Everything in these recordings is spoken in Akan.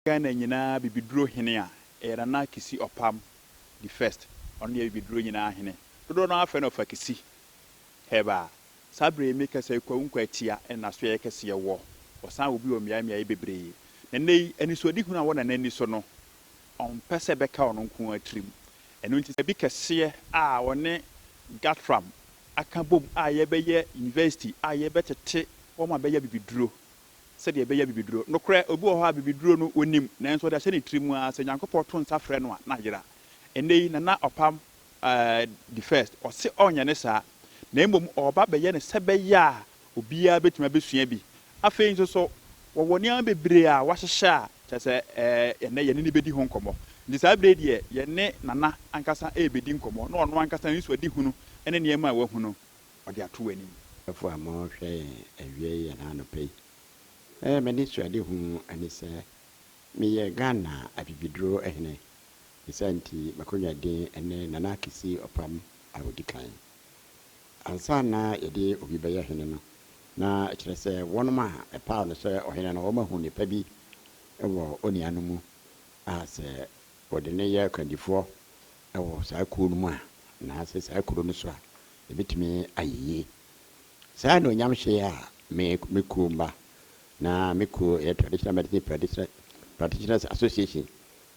Ghana nyinaa bibiduro hene a ɛyɛ Nana Kissi Ɔpam the first. Ɔno yɛ bibiduro nyinaa hene. Dodoɔ no afɛ no ɔfa Kissi Herbal. Saa bere yi meka sɛ Kwawu Nkwatia ɛna so yɛ kɛseɛ wɔ. Ɔsan wɔ bi wɔ mmeae mmeae bebree. Na nnɛ yi anisoadehunu a wɔ Nana ani so no, ɔmpɛ sɛ ɛbɛka ɔno nko ara tirim. Ɛno nti bi kɛseɛ a ɔne GHATRAM aka bom a yɛbɛyɛ university a yɛbɛtete wɔn a bɛyɛ bibiduro sɛdeɛ ɛbɛyɛ bibiduro. Nokorɛ, obi wɔ hɔ a bibiduro no onim, nanso ɔde ahyɛ ne tirim a sɛ Nyankopɔn to nsa frɛ no a na ayera. Ɛnnɛ yi Nana Ɔpam the first ɔse ɔnyɛ ne saa, na mmom ɔreba bɛyɛ no sɛ bɛyɛ a obiara bɛtumi abɛsua bi. Afei nso so wɔwɔ nneɛma bebree a wɔahyehyɛ a kyerɛ sɛ ɛnnɛ yɛne ne bɛdi ho nkɔmmɔ. Nti saa bere deɛ yɛne Nana ankasa ɛrebɛdi nkɔmmɔ na ɔno ankasa ne nsuadehunu ne nneɛma a wahu no ɔde ato w'anim. Ɛfo a mohwɛ yɛn awie yi anaa anɔpa yi, m'ani suadehu ne sɛ meyɛ Ghana abibiduro hene. Ne saa nti m'akonnwa din ne Nana Kissi Ɔpam a ɔdi kan. Ansa na yɛde obi bɛyɛ hene no, na kyerɛ sɛ wɔnom a ɛpaw no sɛ ɔhene no, wɔmahu nipa bi wɔ onua no mu a sɛ wɔde ne yɛ kandifoɔ wɔ saa kuo no mu a, anaasɛ saa kuro no so a, ɛbɛtumi ayɛ yie. Saa na onyam hyɛ a me kuo mba na me kuo yɛ Traditional Medicine Practitioners Association,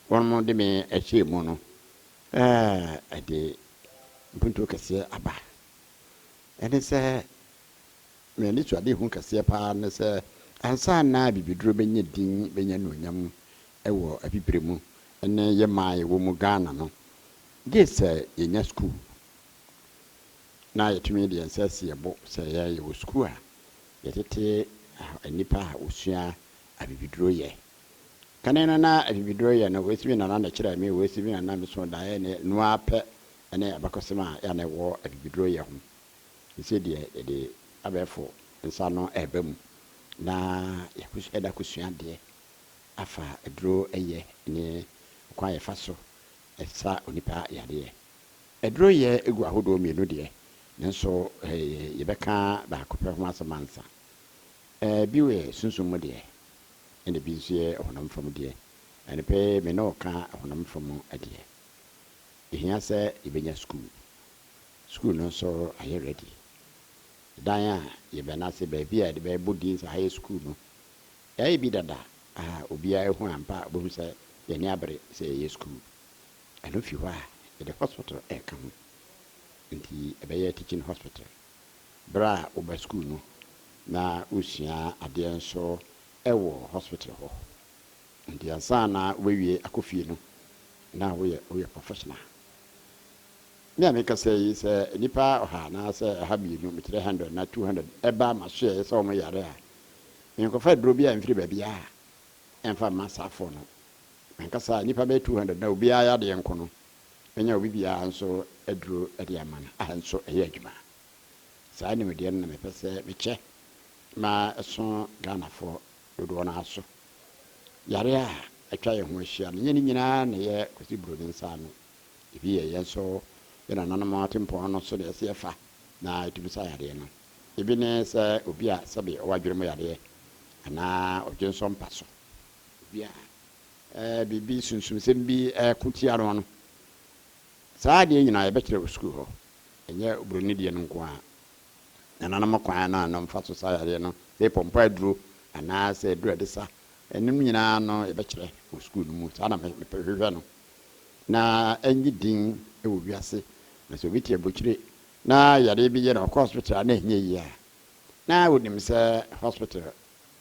wɔn de me ahyɛ mu no, ɛde mpuntuo kɛseɛ aba. Ɛne sɛ m'ani so ade hu kɛseɛ paa ne sɛ ansa na bibiduro bɛnya din, bɛnya nuonyam ɛwɔ abibire mu ɛne yɛ man a yɛwɔ mu Ghana no, gye sɛ yɛnya sukuu na yɛtumi de yɛn nsa si yɛbo sɛ yɛwɔ sukuu a yɛtete nnipa a wɔsua abibiduro yɛ. Kane no na abibiduro yɛ no, wɔsi mi nana na kyerɛ me, wɔsi mi nana mi so daeɛ ne noa pɛ ɛne abakɔsɛm a yɛ na ɛwɔ abibiduro yɛ ho. Sɛ deɛ yɛde abɛɛfo nsa no ɛreba mu na yɛda kosua adeɛ afa aduro ɛyɛ ne kwan a yɛfa so ɛsa onipa yadeɛ. Aduro yɛ egu ahodoɔ mmienu deɛ, nanso yɛbɛka baako pɛ ho asɛm ansa. Bi yɛ sunsum mu deɛ, ɛna bi nso yɛ ɔhonam fam deɛ. Ɛno pɛ me ne ɔka ɔhonam fam deɛ. Ehia sɛ yɛbɛnya sukuu. Sukuu no nso ayɛ ready. Dan a yɛbɛn ase baabi a yɛde bɛbɔ din sɛ ha yɛ sukuu no, yɛayɛ bi dada a obiara ehu ampa a obehu sɛ yɛni abere sɛ yɛyɛ sukuu. Ɛno fi hɔ a, yɛde hospital ɛreka ho. Nti ɛbɛyɛ teaching hospital. Berɛ a woba sukuu no na wosua adeɛ nso ɛwɔ hospital hɔ. Nti ansa na wobɛwie akɔ fie no, na woyɛ professional. Me a mekasa yi, sɛ nnipa 100 anaasɛ 200, mekyerɛ 100 na 200 ɛba ma so yɛ sɛ wɔn yare a, menkɔfa aduro bi a mfiri baabi a ɛmfa mma saafoɔ no. Mankasa nnipa bɛyɛ 200 na obiara yɛ adeɛ nko no, menya obi biara nso aduro de ama no a nso ɛyɛ adwuma. Saa nimdeɛ no na mepɛ sɛ mekyɛ ma ɛso Ghanafoɔ dodoɔ no aso. Yare a atwa yɛn ho ahyia no, nyɛ ne nyinaa na ɛyɛ Kwasi Buroni nsa ano. Ebi yɛ yɛn nso yɛn nananom atempɔn no so na yɛsɛ yɛfa na ɛtumi sa yareɛ no. Ebi ne sɛ obi a sɛbe ɔwɔ adwene mu yareɛ anaa ɔdwensɔ mpa so. Obi a biribi sunsumsɛm bi ɛko tia no no. Saa adeɛ nyinaa yɛbɛkyerɛ wɔ sukuu hɔ. Ɛnyɛ buroni deɛ no nko ara. Nananom kwan no a no mfa so sa yareɛ no, sɛ pɔmpɔ aduro anaasɛ aduro a yɛde sa, ɛnom nyinaa no yɛbɛkyerɛ wɔ sukuu no mu. Saa na mepɛ hwehwɛ no. Na ɛnye din wɔ wiase. Na sɛ obi te aburokyire na yareɛ bi yɛ no, ɔkɔ hospital a na ɛnyɛ yie a, na onim sɛ hospital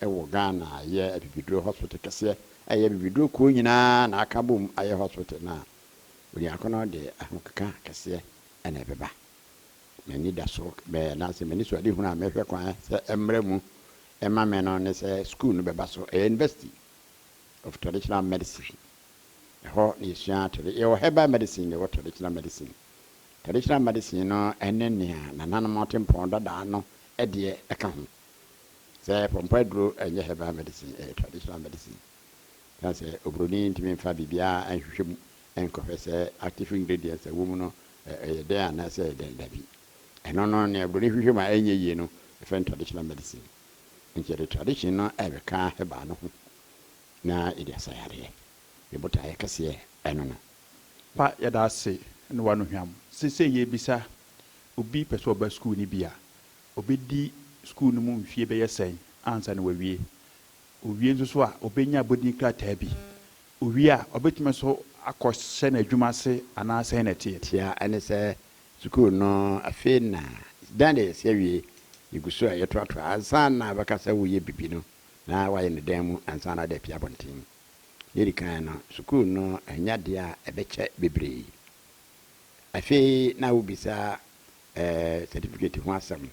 ɛwɔ Ghana a ɛyɛ abibiduro hospital kɛseɛ a ɛyɛ abibiduro kuo nyinaa na aka bom ayɛ hospital no a, oniako no de ahokeka kɛseɛ ɛna ɛbɛba. M'ani da so bɛɛ anaasɛ m'ani so ade hunu a mɛhwɛ kwan sɛ ɛmmerɛ mu ɛma me no ne sɛ sukuu no bɛba so. Ɛyɛ University of Traditional Medicine. Ɛhɔ na yɛsua yɛwɔ herbal medicine, yɛwɔ traditional medicine. Traditional medicine no ɛne nea nananom atempɔn dadaa no ɛdeɛ ɛka ho. Sɛ pɔmpɔ aduro ɛnyɛ herbal medicine, ɛyɛ traditional medicine. Ka sɛ oburoni ntumi mfa biribiara nhwehwɛ mu nkɔhwɛ sɛ active ingredients ɛwɔ mu no ɛyɛ dɛn anaasɛ ɛyɛ dɛn, dabi. Ɛno no nea oburoni hwehwɛ mu a ɛnyɛ yie no, ɛfɛ no traditional medicine. Nti yɛde tradition no ɛbɛka herbal no ho. na yɛde asa yareɛ. Me botaeɛ kɛseɛ ɛno no. Pa yɛda ase ne w'ano hwam. Seesei yɛrebisa, obi pɛ sɛ ɔba sukuu no bi a, ɔbɛdi sukuu no mu mfie bɛyɛ sɛn ansa na wawie? Ɔwie nso so a, ɔbɛnya abɔdin krataa bi? Ɔwie a, ɔbɛtumi nso akɔhyɛ n'adwuma ase anaa sɛn na ɛteɛ? Tia ɛne sɛ sukuu no afei na dan deɛ yɛsi awie, yɛgu so a yɛtoatoa ansa na bɛka sɛ woyɛ bibi no na woayɛ no dan mu ansa na wode apue abɔnten. Nea edi kan no, sukuu no nyɛ ade a ɛbɛkyɛ bebree. Afei na wobisa certificate ho asɛm.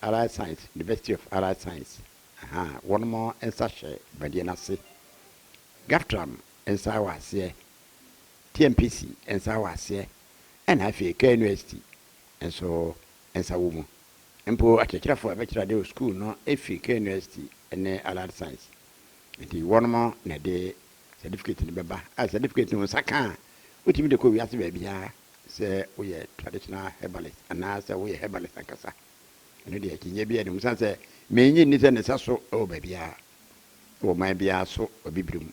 Allied Science, University of Allied Science, aha, wɔnom nsa hyɛ dwumadie no ase. GAFTRAM nsa wɔ aseɛ, TMPC nsa wɔ aseɛ, ɛna afei KNUST nso nsa wɔ mu. Mpo akyerɛkyerɛfo a ɛbɛkyerɛ ade wɔ sukuu no fi KNUST ne Allied Science. Nti wɔnom na ɛde certificate no bɛba. A certificate no wo nsa ka a, wotumi de kɔ wiase baabiara sɛ woyɛ traditional herbalist anaa sɛ woyɛ herbalist ankasa. Ɛno deɛ akyinnyeɛ biara nni ho ɛsiane sɛ mennye nni sɛ ne nsa so wɔ baabiara, wɔ man biara so wɔ Abibire mu.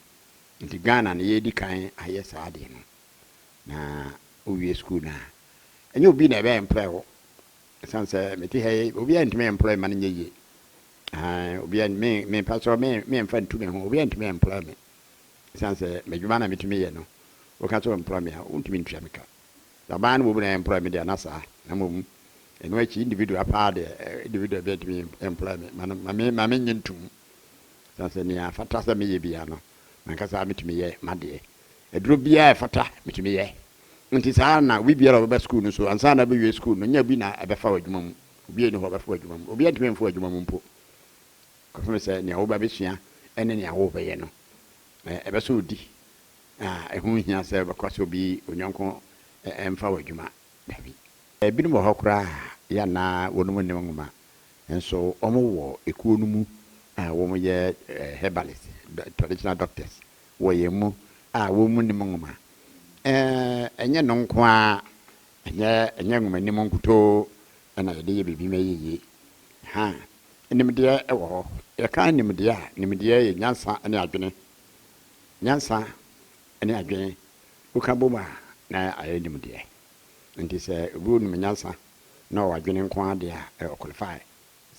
Nti Ghana na yɛredi kan ayɛ saa adeɛ no. Na wowie sukuu no a, ɛnyɛ obi na ɛbɛ employ wo. Ɛsiane sɛ mete ha yi, obiara ntumi employ ma no nyɛ yie. Aane, obiara, me, me mpa so, me, me mfa ntu me ho, obiara ntumi employ me. Ɛsiane sɛ m'adwuma na metumi yɛ no, woka sɛ employ me a, wontumi ntua me ka. Sɛ aban no mmom na employ me deɛ, na saa. Na mmom, ɛno akyi, individual paa deɛ, individual biara ntumi employ me. Ma no, ma me, ma mennye ntom. Ɛsiane sɛ nea ɛfata sɛ meyɛ biara no, m'ankasa metumi yɛ m'adeɛ. Aduro biara a ɛfata, metumi yɛ. Nti saa ara na obi biara a ɔbɛba sukuu no so, ansa na wobɛwie sukuu no, nyɛ obi na ɛbɛfa wo adwuma mu. Obiara nni hɔ a ɔbɛfa wo adwuma mu. Obiara ntumi mfa wo adwuma mu mpo. Kɔpem sɛ nea woreba abɛsua ne nea worebɛyɛ no, ɛbɛsɔ wo di. A ɛho nhia sɛ wobɛkɔ sɛ obi onyɔnko mfa wo adwuma. Dabi. Ebinom wɔ hɔ koraa a, yɛ a na wɔnom nnim nwoma, nanso wɔwɔ ekuo no mu a wɔyɛ herbalist, traditional doctors wɔ yɛn mu a wɔnnim nwoma. Ɛɛ, ɛnyɛ ɛno nko ara, ɛnyɛ ɛnyɛ nwomanim nkutoo na yɛde yɛ biribi ma ɛyɛ yie. Ha, nimdeɛ wɔ hɔ. Yɛka nimdeɛ a, nimdeɛ yɛ nyansa ne adwene. Nyansa ne adwene, woka bom a, na ayɛ nimdeɛ. Nti sɛ obi nim nyansa na ɔwɔ adwene nko ara deɛ a, ɔqualify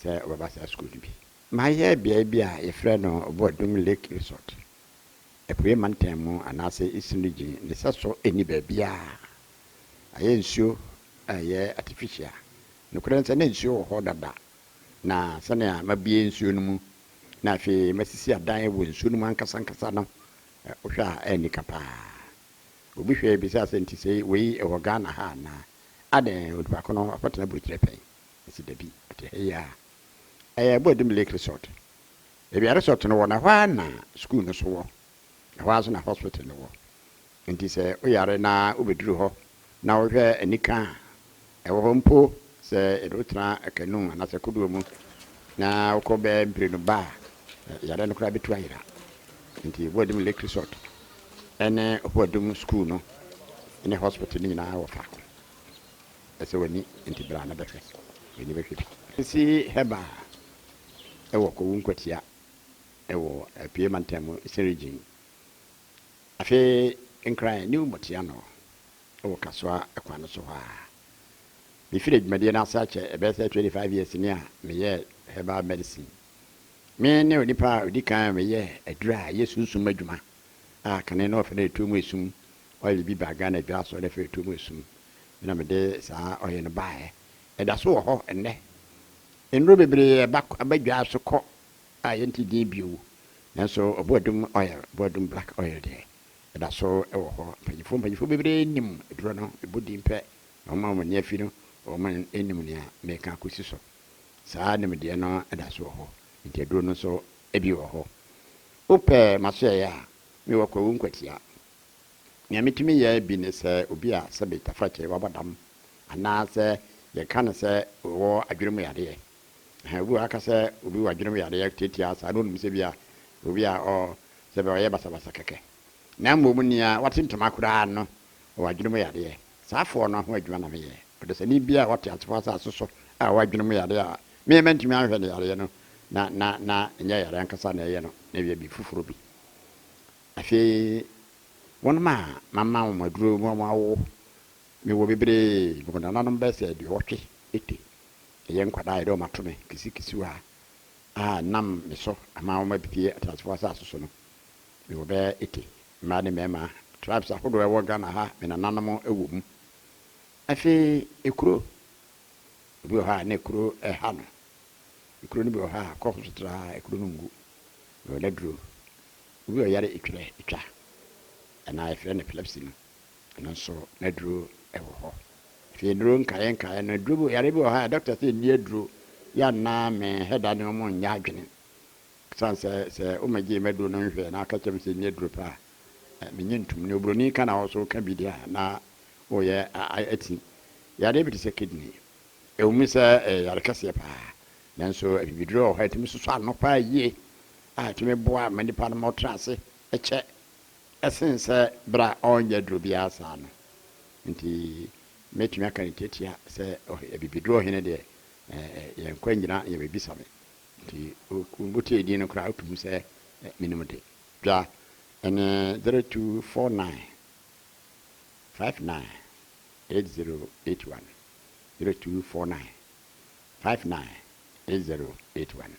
sɛ ɔbɛba saa sukuu no bi. Mayɛ beaeɛ bi a yɛfrɛ no Obuadum Lake Resort. Apuei Mantam mu anaasɛ Eastern Region ne sɛso nni baabiara. Ayɛ nsuo a ɛyɛ artificial. Nokorɛ ne sɛ na nsuo wɔ hɔ dada, na sɛnea mabue nsuo no mu na afei masisi adan wɔ nsuo no mu ankasa ankasa no, wohwɛ a ɛyɛ anika pa ara. Obi hwɛɛ bisaa sɛ, Nti sei wei ɛwɔ Ghana ha anaa? Adɛn, onipa ko no wakɔtena aburokyire pɛn? Mese, Dabi, ɔte ha yi ara. Ɛyɛ Abuadum Lake Resort. Baabi a resort no wɔ no, ɛhɔ ara na sukuu no nso wɔ. Ɛhɔ ara nso na hospital no wɔ. Enti sɛ woyare na wobɛduru hɔ na wohwɛ anika a ɛwɔ hɔ mpo, sɛ yɛde wo tena canoe anaasɛ kodoɔ mu na wokɔ bɛyɛ mprenu ba a, yareɛ no koraa bɛtu ayera. Enti Obuadum Lake Resort ne Obuadum sukuu no ne hospital no nyinaa wɔ faako. Ɛsɛ w'ani, enti bra na bɛhwɛ. W'ani bɛhwɛ bi. Si Herbal wɔ Kowu Nkwatia wɔ Apuei Mantam mu, Eastern Region. Afei Nkran New Motiano wɔ Kasoa kwan no so hɔ ara. Mefiri adwumadie no ase akyɛ ɛbɛyɛ sɛ 25 years ni a meyɛɛ herbal medicine. Me ne onipa a ɔdi kan a meyɛɛ aduro a ɛyɛ sunsum adwuma a kane no wɔfrɛ no etuo mu esum oil bi baa Ghana dwa so na yɛfrɛ etuo mu esum. Me na mede saa oil no baeɛ. Ɛda so wɔ hɔ nnɛ. Nnuro bebree aba aba dwa so kɔ a yɛnte din bio, nanso Obuadum oil, Obuadum black oil deɛ, ɛda so wɔ hɔ. Mpanyinfoɔ mpanyinfoɔ bebree nim aduro no, mebɔ din pɛ na wɔn a wɔn ani afi no, wɔn nnim nea mereka akɔsi so. Saa nimdeɛ no da so wɔ hɔ, nti aduro no nso bi wɔ hɔ. Wopɛ m'asoɛeɛ a, mewɔ Kwawu Nkwatia. Nea metumi yɛ bi ne sɛ obi a sɛbe tafrakyɛ wabɔ dam anaasɛ yɛka no sɛ ɔwɔ adwene mu yadeɛ. Ɛhɛn, obi wɔ hɔ aka sɛ obi wɔ adwene mu yadeɛ tiatia saa na onim sɛ bi a obi a ɔ sɛbe ɔyɛ basabasa kɛkɛ. Na mmom nea wate ntoma koraa no ɔwɔ adwene mu yadeɛ. Saa foɔ no ho adwuma na meyɛ. Ɔdasani biara a ɔte asefoɔ asase so a ɔwɔ adwene mu yadeɛ a me mantumi anhwɛ ne yareɛ no na na na ɛnyɛ yareɛ ankasa na ɛyɛ no na ɛyɛ biribi foforɔ bi. Afei wɔnom a mama wɔn aduro ma wɔn awo, mewɔ bebree, mewɔ nananom bɛyɛ sɛ aduɔwɔtwe, 80, ɛyɛ nkwadaa a yɛde wɔn ato me kisikisiwa a nam me so ama wɔn abepue ateasefoɔ asase so no, mewɔ bɛyɛ 80, mmaa ne mmarima, tribes ahodoɔ a ɛwɔ Ghana ha, me nananom wɔ mu. Afei ekuro, obi wɔ hɔ a na ekuro ɛha no, ekuro no bi wɔ hɔ a kɔ hospital a ekuro no ngu, mewɔ n'aduro. Obi a ɔyare etwerɛ etwa anaa yɛfrɛ no epilepsy no, ɛno nso n'aduro wɔ hɔ. Afei nnuro nkaeɛ nkaeɛ no, aduro bi yare bi wɔ hɔ a doctor sɛ nni aduro, yɛ anaa me hɛda ne wɔn nyɛ adwene. San sɛ sɛ womɛgye m'aduro no nhwɛ na aka kyerɛ me sɛ nni aduro pa a, menye ntom. Ne oburoni ka na wɔ so ka bi deɛ a na wɔyɛ ati. Yareɛ bi te sɛ kidney, ɛwɔ mu sɛ ɛyɛ yare kɛseɛ paa, nanso abibiduro wɔ hɔ a ɛtumi sosɔ ano paa yie a ɛtumi boa ma nipa no ma ɔtena ase kyɛ ɛsen sɛ berɛ a ɔnyɛ aduro biara saa no. Nti mɛtumi aka no tiatia sɛ abibiduro hene deɛ, yɛn nkwa nyina yɛbɛbisa me. Nti wotie din no koraa wotumi sɛ menim de. Dwa ɛne 0249 59 8081, 0249 59 8081.